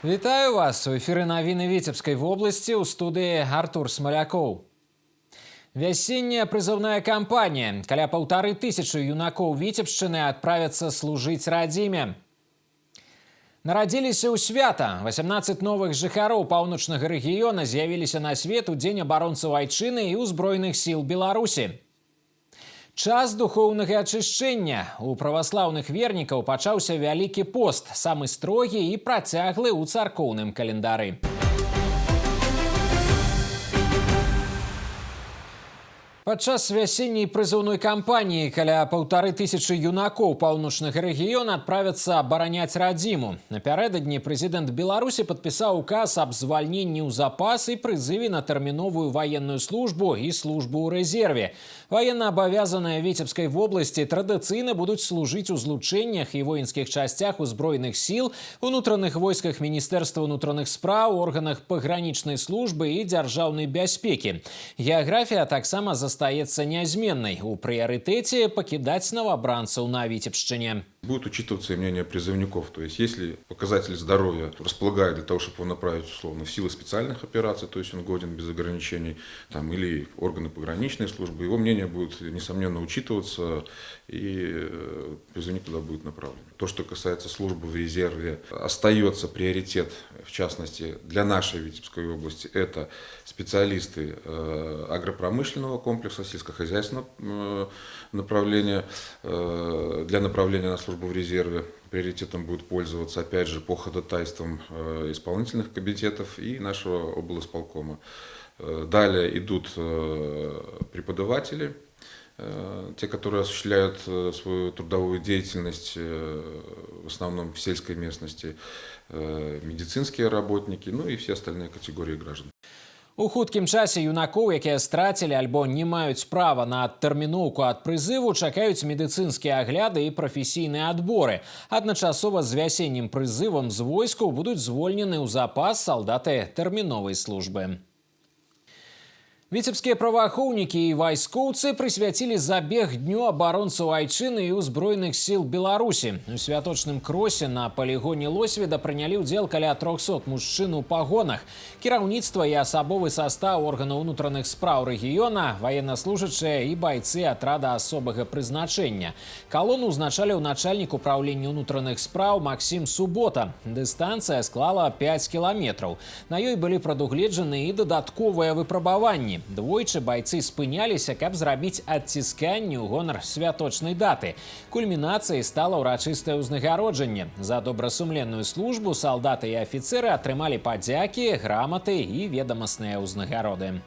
Вітаю вас у эфіры навіны Віцебскай вобласці, у студыі Артур Смалякоў. Вясенняя прызыўная кампанія. Каля 1500 юнакоў Віцебшчыны адправяцца служыць радзіме. Нарадзіліся ў свята. 18 новых жыхароў паўночнага рэгіёна з'явіліся на свет у дзень абаронцаў айчыны і ўзброеных сіл Беларусі. Час духоўнага ачышчэння. У праваслаўных вернікаў пачаўся Вялікі пост, самы строгі і працяглы ў царкоўным календары. Падчас вясенняй прызыўной кампаніі каля 1500 юнакоў паўночнага рэгіёна адправяцца абараняць радзіму. Напярэдадні прэзідэнт Беларусі падпісаў указ аб звальненні ў запас і прызыве на тэрміновую ваенную службу і службу ў рэзерве. Ваеннаабавязаныя Віцебскай вобласці традыцыйна будуць служыць у злучэннях і воінскіх часцях узброеных сіл, унутраных войсках Міністэрства ўнутраных спраў, органах пагранічнай службы і дзяржаўнай бяспекі. Геаграфія таксама застаецца нязменнай. У прыярытэце пакідаць новабранцаў на Віцебшчыне. Будет учитываться и мнение призывников. То есть, если показатель здоровья располагает для того, чтобы его направить, условно, в силы специальных операций, то есть он годен без ограничений, там, или органы пограничной службы, его мнение будет, несомненно, учитываться, и призывник туда будет направлен. То, что касается службы в резерве, остается приоритет, в частности, для нашей Витебской области, это специалисты агропромышленного комплекса, сельскохозяйственного направления, для направления на службу в резерве. Приоритетом будет пользоваться, опять же, по ходатайствам исполнительных комитетов и нашего облисполкома. Далее идут преподаватели, те, которые осуществляют свою трудовую деятельность в основном в сельской местности, медицинские работники, ну и все остальные категории граждан. У хуткім часе юнакоў, якія страцілі альбо не маюць права на адтэрміноўку ад прызыву, чакаюць медыцынскія агляды і прафесійныя адборы. Адначасова з вясеннім прызывам з войскаў будуць звольнены ў запас салдаты тэрміновай службы. Віцебскія праваахоўнікі і вайскоўцы прысвяцілі забег дню абаронцаў айчыны і ўзброеных сіл Беларусі. У святочным кросе на палігоне Лосвіда прынялі ўдзел каля 300 мужчын у пагонах. Кіраўніцтва і асабовы састаў органаў унутраных спраў рэгіёна, ваеннаслужачыя і байцы атрада асобага прызначэння. Калону ўзначаліў начальнік упраўлення ўнутраных спраў Максім Субота. Дыстанцыя склала 5 кіламетраў. На ёй былі прадугледжаны і дадатковыя выпрабаванні. Двойчы байцы спыняліся, каб зрабіць адцісканне ў гонар святочнай даты. Кульмінацыяй стала ўрачыстае ўзнагароджанне. За добрасумленную службу салдаты і афіцэры атрымалі падзякі, граматы і ведамасныя ўзнагароды.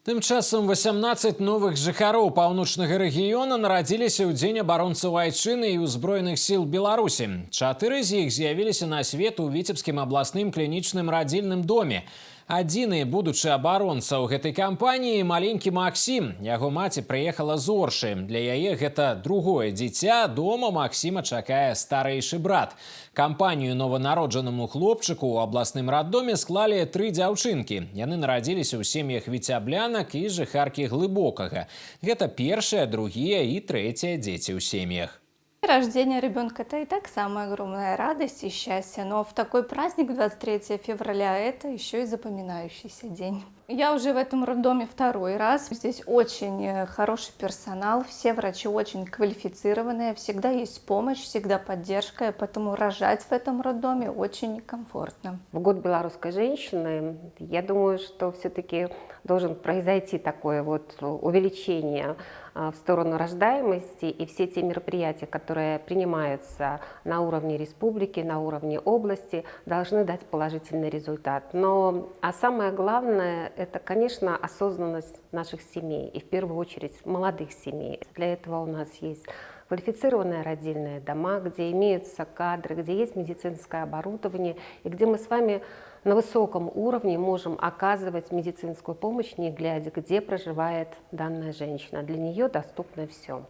Тым часам 18 новых жыхароў паўночнага рэгіёна нарадзіліся ў дзень абаронцаў айчыны і ўзброеных сіл Беларусі. Чатыры з іх з'явіліся на свет у Віцебскім абласным клінічным радзільным доме. Адзіны будучы абаронца ў гэтай кампаніі маленькі Максім. Яго маці прыехала з Оршы. Для яе гэта другое дзіця. Дома Максіма чакае старэйшы брат. Кампанію нованароджанаму хлопчыку ў абласным раддоме склалі тры дзяўчынкі. Яны нарадзіліся ў сем'ях віцяблянак і жыхаркі Глыбокага. Гэта першыя, другія і трэція дзеці ў сем'ях. Рождение ребенка – это и так самая огромная радость и счастье, но в такой праздник 23 февраля это еще и запоминающийся день. Я уже в этом роддоме второй раз. Здесь очень хороший персонал, все врачи очень квалифицированные, всегда есть помощь, всегда поддержка, поэтому рожать в этом роддоме очень комфортно. В год белорусской женщины, я думаю, что все-таки должен произойти такое вот увеличение в сторону рождаемости, и все те мероприятия, которые принимаются на уровне республики, на уровне области, должны дать положительный результат. Но а самое главное, это, конечно, осознанность наших семей, и в первую очередь молодых семей. Для этого у нас есть квалифицированные родильные дома, где имеются кадры, где есть медицинское оборудование, и где мы с вами на высоком уровне можем оказывать медицинскую помощь, не глядя, где проживает данная женщина. Для нее доступно все.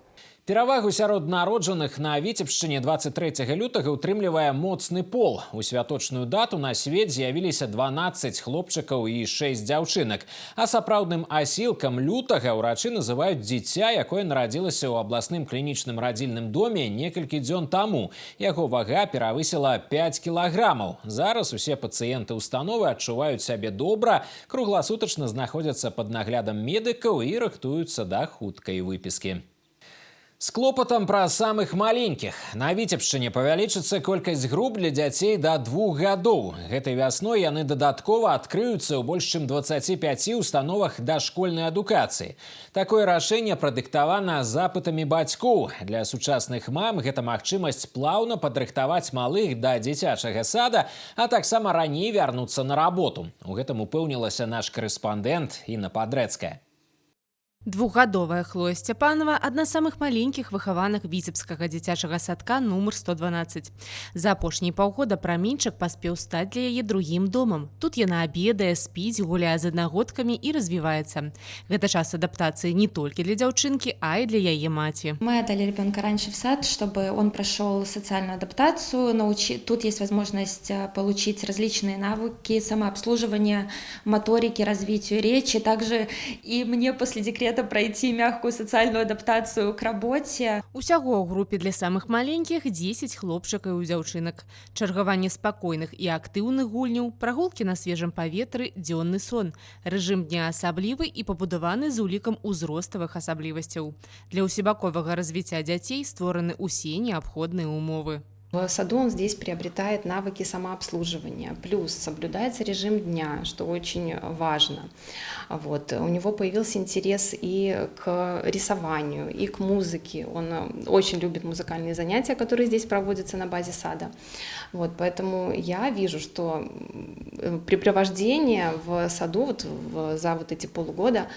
Перавагу сярод народжаных на Віцебшчыне 23 лютага ўтрымлівае моцны пол. У святочную дату на свет з'явіліся 12 хлопчыкаў і 6 дзяўчынак. А сапраўдным асілкам лютага ўрачы называюць дзіця, якое нарадзілася ў абласным клінічным радзільным доме некалькі дзён таму. Яго вага перавысіла 5 кілаграмаў. Зараз усе пацыенты установы адчуваюць сябе добра, кругласутачна знаходзяцца пад наглядам медыкаў і рыхтуюцца да хуткай выпіскі. З клопатам пра самых маленькіх. На Віцебшчыне павялічыцца колькасць груп для дзяцей да 2 гадоў. Гэтай вясной яны дадаткова адкрыюцца ў больш чым 25 установах дашкольнай адукацыі. Такое рашэнне прадыктавана запытамі бацькоў. Для сучасных мам гэта магчымасць плаўна падрыхтаваць малых да дзіцячага сада, а таксама раней вярнуцца на работу. У гэтым упэўнілася наш карэспандэнт Інна Падрэцкая. Двухгадовая Хлоя Сцяпанова – адна з самых маленькіх выхаванак віцебскага дзіцячага садка нумар 112. За апошнія паўгода праменьчык паспеў стаць для яе другім домам. Тут яна абедае, спіць, гуляе з аднагодкамі і развіваецца. Гэта час адаптацыі не толькі для дзяўчынкі, а і для яе маці. Мы отдали ребенка раньше в сад, чтобы он прошел социальную адаптацию. Тут есть возможность получить различные навыки самообслуживания, моторики, развитию речи. Также и мне после декрета пройти мягкую социальную адаптацию к работе. Усяго ў групе для самых маленькіх 10 хлопчыкаў і дзяўчынак. Чаргаванне спакойных і актыўных гульняў, прагулкі на свежым паветры, дзённы сон. Рэжым дня асаблівы і пабудаваны з улікам узроставых асаблівасцяў. Для ўсебаковага развіцця дзяцей створаны ўсе неабходныя умовы. В саду он здесь приобретает навыки самообслуживания, плюс соблюдается режим дня, что очень важно. Вот. У него появился интерес и к рисованию, и к музыке. Он очень любит музыкальные занятия, которые здесь проводятся на базе сада. Вот. Поэтому я вижу, что препровождение в саду за вот эти полгода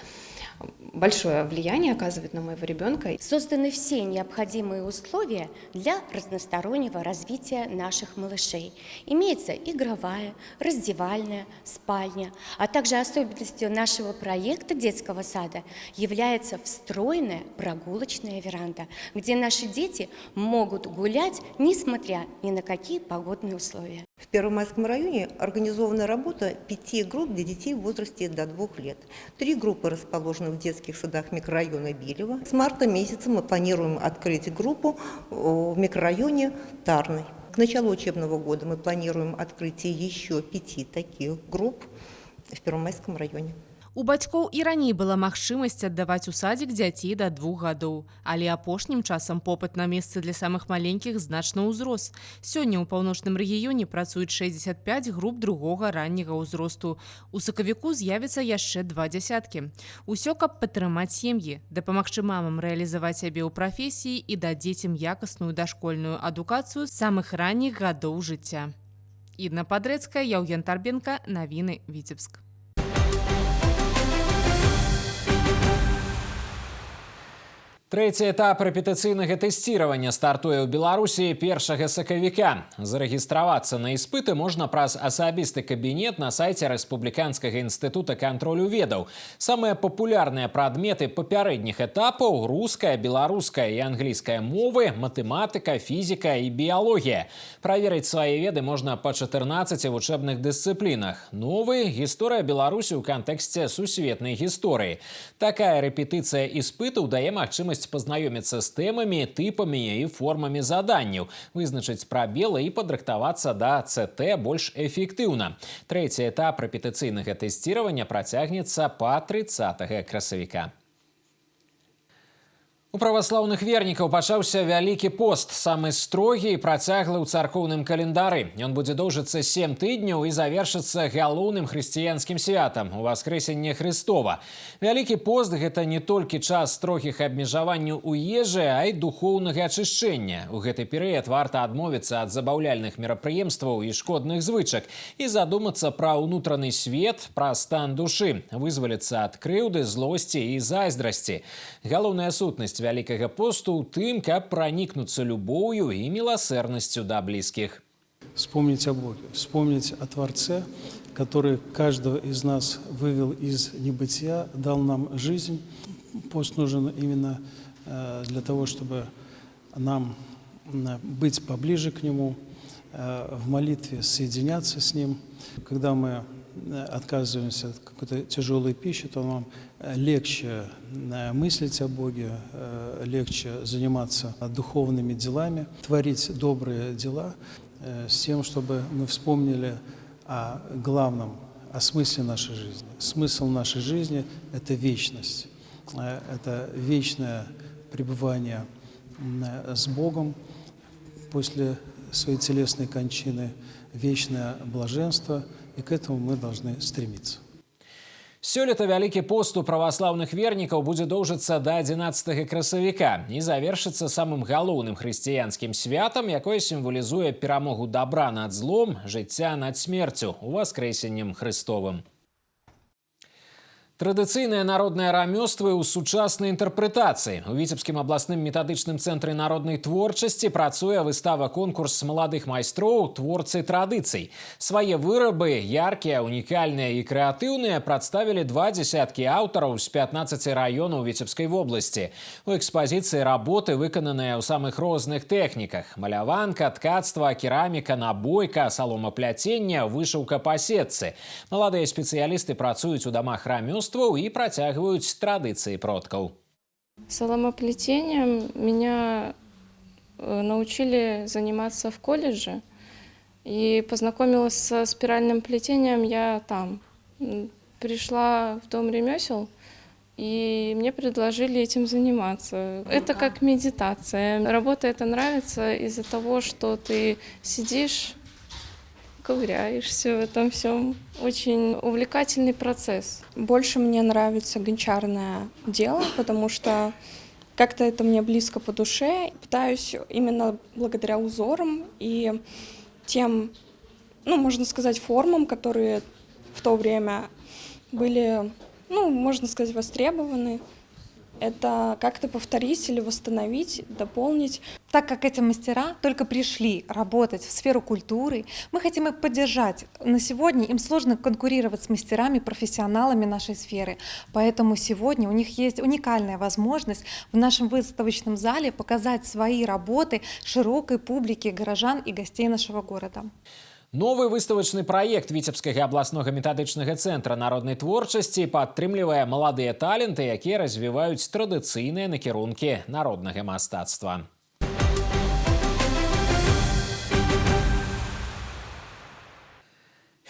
большое влияние оказывает на моего ребенка. Созданы все необходимые условия для разностороннего развития наших малышей. Имеется игровая, раздевальная, спальня, а также особенностью нашего проекта детского сада является встроенная прогулочная веранда, где наши дети могут гулять, несмотря ни на какие погодные условия. В Первомайском районе организована работа 5 групп для детей в возрасте до 2 лет. 3 группы расположены в детских садах микрорайона Белева. С марта месяца мы планируем открыть группу в микрорайоне Тарный. К началу учебного года мы планируем открытие еще 5 таких групп в Первомайском районе. У бацькоў і раней была магчымасць аддаваць у садзік дзяцей да 2 гадоў. Але апошнім часам попыт на месцы для самых маленькіх значна ўзрос. Сёння ў паўночным рэгіёне працуюць 65 груп другога ранняга ўзросту. У сакавіку з'явіцца яшчэ 2 дзясяткі. Усё, каб падтрымаць сем'і, дапамагчы мамам рэалізаваць сябе ў прафесіі і даць дзецям якасную дашкольную адукацыю з самых ранніх гадоў жыцця. Інна Падрэцкая, Яўген Тарбенка, навіны Віцебск. Трэці этап рэпетыцыйнага тэсціравання стартуе ў Беларусі 1 сакавіка. Зарэгістравацца на іспыты можна праз асабісты кабінет на сайце Рэспубліканскага інстытута кантролю ведаў. Самыя папулярныя прадметы папярэдніх этапаў – руская, беларуская і англійская мовы, матэматыка, фізіка і біялогія. Праверыць свае веды можна па 14 вучэбных дысцыплінах. Новы – гісторыя Беларусі ў кантэксце сусветнай гісторыі. Такая рэпетыцыя іспытаў дае магчымасць пазнаёміцца з тэмамі, тыпамі і формамі заданняў, вызначыць прабелы і падрыхтавацца да ЦТ больш эфектыўна. Трэці этап рэпетыцыйнага тэсціравання працягнецца па 30 красавіка. У праваслаўных вернікаў пачаўся Вялікі пост, самы строгі і працяглы ў царкоўным календары. Ён будзе доўжыцца 7 тыдняў і завершыцца галоўным хрысціянскім святам у Васкрэсенне Хрыстова. Вялікі пост гэта не толькі час строгіх абмежаванняў у ежы, а і духоўнага ачышчэння. У гэты перыяд варта адмовіцца ад забаўляльных мерапрыемстваў і шкодных звычак і задумацца пра ўнутраны свет, пра стан душы, вызваліцца ад крыўды, злосці і зайздрасці. Галоўная сутнасць Вялікага посту ў тым, каб пранікнуцца любоўю і міласэрнасцю да блізкіх. вспомнить о Боге, вспомнить о Творце, который каждого из нас вывел из небытия, дал нам жизнь. Пост нужен именно для того, чтобы нам быть поближе к Нему, в молитве соединяться с Ним. Когда мы отказываемся от какой-то тяжелой пищи, то нам легче мыслить о Боге, легче заниматься духовными делами, творить добрые дела с тем, чтобы мы вспомнили о главном, о смысле нашей жизни. Смысл нашей жизни – это вечность, это вечное пребывание с Богом после своей телесной кончины, вечное блаженство, и к этому мы должны стремиться. Сёлета Вялікі пост у праваслаўных вернікаў будзе доўжыцца да 11 красавіка і завершыцца самым галоўным хрысціянскім святам, якое сімвалізуе перамогу добра над злом, жыцця над смерцю, уваскрэсеннем Хрыстовым. Традыцыйныя народныя рамёствы ў сучаснай інтэрпрэтацыі. У Віцебскім абласным метадычным цэнтры народнай творчасці працуе выстава-конкурс маладых майстроў «Творцы традыцый». Свае вырабы, яркія, унікальныя і крэатыўныя, прадставілі 2 десяткі аўтараў з 15 раёнаў Віцебскай вобласці. У экспазіцыі работы выкананыя ў самых розных тэхніках: маляванка, ткацтва, кераміка, набойка, саломапляценне, вышыўка па сетцы. Маладыя спецыялісты працуюць у дамах рамёстваў и протягивают традиции продков. Соломоплетением меня научили заниматься в колледже. И познакомилась со спиральным плетением я там. Пришла в дом ремесел, и мне предложили этим заниматься. Это как медитация. Работа эта нравится из-за того, что ты сидишь, ковыряешься в этом всем. Очень увлекательный процесс. Больше мне нравится гончарное дело, потому что как-то это мне близко по душе. Пытаюсь именно благодаря узорам и тем, ну, можно сказать, формам, которые в то время были, ну, можно сказать, востребованы. Это как-то повторить или восстановить, дополнить. Так как эти мастера только пришли работать в сферу культуры, мы хотим их поддержать. На сегодня им сложно конкурировать с мастерами, профессионалами нашей сферы. Поэтому сегодня у них есть уникальная возможность в нашем выставочном зале показать свои работы широкой публике горожан и гостей нашего города. Новы выставачны праект Віцебскага абласнога метадычнага цэнтра народнай творчасці падтрымлівае маладыя таленты, якія развіваюць традыцыйныя накірункі народнага мастацтва.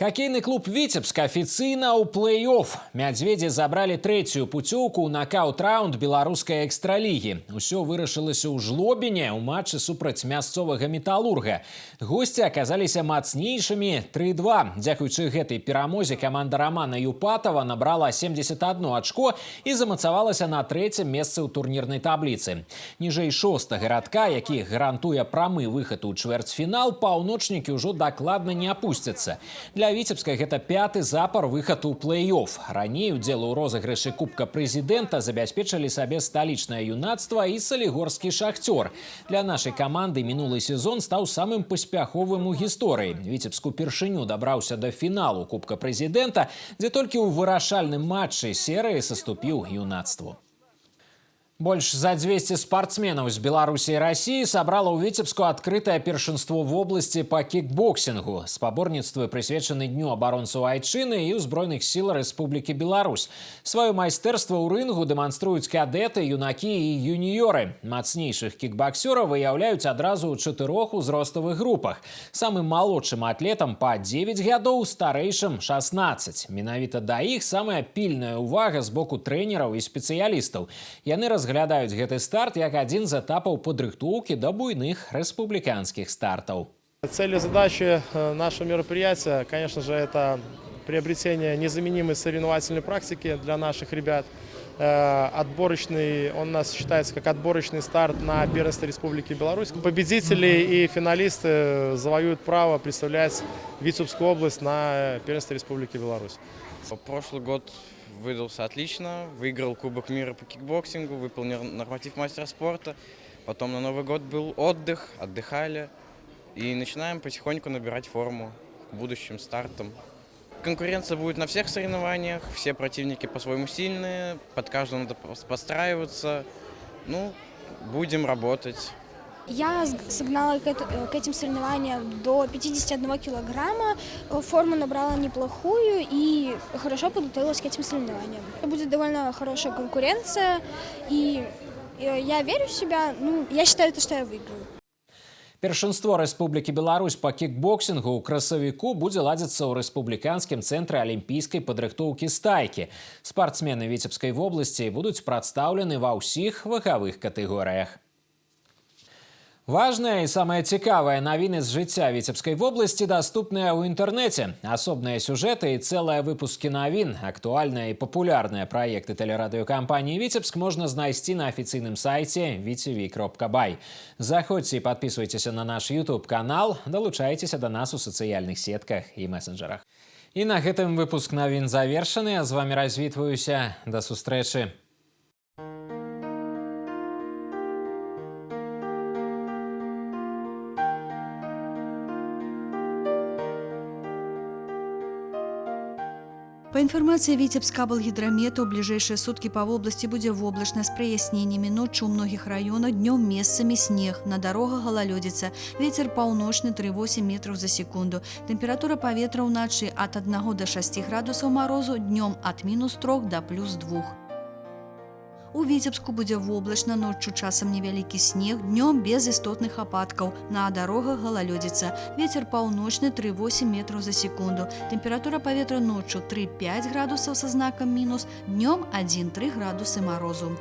Хакейны клуб «Віцебск» афіцыйна ў плэй-офф. Мядзведзі забралі трэцюю пуцёўку ў нокаут-раунд беларускай экстралігі. Усё вырашылася ў Жлобіне ў матчы супраць мясцовага «Металурга». Госці аказаліся мацнейшымі 3-2. Дзякуючы гэтай перамозе каманда Рамана Юпатова набрала 71 очко і замацавалася на трэцім месцы ў турнірнай табліцы. Ніжэй шостага радка, які гарантуе прамы выхад у чвэрцьфінал, паўночнікі ўжо дакладна не апусцяцца. Для Віцебска гэта пяты запар выхад у плэй-офф. Раней удзел у розыгрышы Кубка Прэзідэнта забяспечылі сабе сталічнае юнацтва і салігорскі «Шахцёр». Для нашай каманды мінулы сезон стаў самым паспяховым у гісторыі. Віцебск упершыню дабраўся да фіналу Кубка Прэзідэнта, дзе толькі ў вырашальным матчы серыі саступіў юнацтву. Больш за 200 спартсменаў з Беларусі і Расіі сабрала ў Віцебску адкрытае першынство вобласці па кікбоксінгу. Спаборніцтвы прысвечаны Дню абаронцаў Айчыны і ўзброеных сіл Рэспублікі Беларусь. Сваё майстэрства ў рынгу дэманструюць кадэты, юнакі і юніёры. Мацнейшых кікбаксёраў выяўляюць адразу ў 4 узроставых групах. Самым малодшым атлетам па 9 гадоў, старэйшым 16. Менавіта да іх самая пільная ўвага з боку трэнераў і спецыялістаў. Яны разглядаюць гэты старт як адзін з этапаў падрыхтоўкі да буйных рэспубліканскіх стартаў. Цели и задачи нашего мероприятия, конечно же, это приобретение незаменимой соревновательной практики для наших ребят. Отборочный, он у нас считается как отборочный старт на первенство Республики Беларусь. Победители и финалисты завоюют право представлять Витебскую область на первенство Республики Беларусь. Прошлый год выдался отлично, выиграл Кубок мира по кикбоксингу, выполнил норматив мастера спорта. Потом на Новый год был отдых, отдыхали. И начинаем потихоньку набирать форму к будущим стартам. Конкуренция будет на всех соревнованиях, все противники по-своему сильные, под каждого надо подстраиваться. Ну, будем работать. Я согнала к этим соревнованиям до 51 килограмма, форму набрала неплохую и хорошо подготовилась к этим соревнованиям. Будет довольно хорошая конкуренция, и я верю в себя, ну, я считаю, что я выиграю. Першынство Рэспублікі Беларусь па кікбоксінгу ў красавіку будзе ладзіцца ў рэспубліканскім цэнтры алімпійскай падрыхтоўкі «Стайкі». Спартсмены Віцебскай вобласці будуць прадстаўлены ва ўсіх вагавых катэгорыях. Важныя і самыя цікавыя навіны з жыцця Віцебскай вобласці даступныя ў інтэрнэце. Асобныя сюжэты і цэлыя выпускі навін, актуальныя і папулярныя праекты тэлерадыёкампаніі «Віцебск» можна знайсці на афіцыйным сайце vtv.by. Заходзьце і падпісвайцеся на наш YouTube-канал, далучайцеся да нас у сацыяльных сетках і месенджерах. І на гэтым выпуск навін завершаны. Я з вамі развітваюся. Да сустрэчы. Па інфармацыі Віцебскаблгідрамета, ў бліжэйшыя суткі па вобласці будзе воблачна з праясненнямі. Ноччу ў многіх раёнах, днём месцамі снег, на дарогах галалёдзіца. Вецер паўночны 3,8 метраў за секунду. Тэмпература паветра ўначы ад 1 до 6 градусаў марозу, днём ад -3 до +2. У Віцебску будзе воблачна, ноччу часам невялікі снег, днём без істотных ападкаў. На дарогах галалёдзіца. Вецер паўночны 3,8 метраў за секунду. Тэмпература паветра ноччу 3,5 градусаў са знакам мінус, днём 1,3 градусы марозу.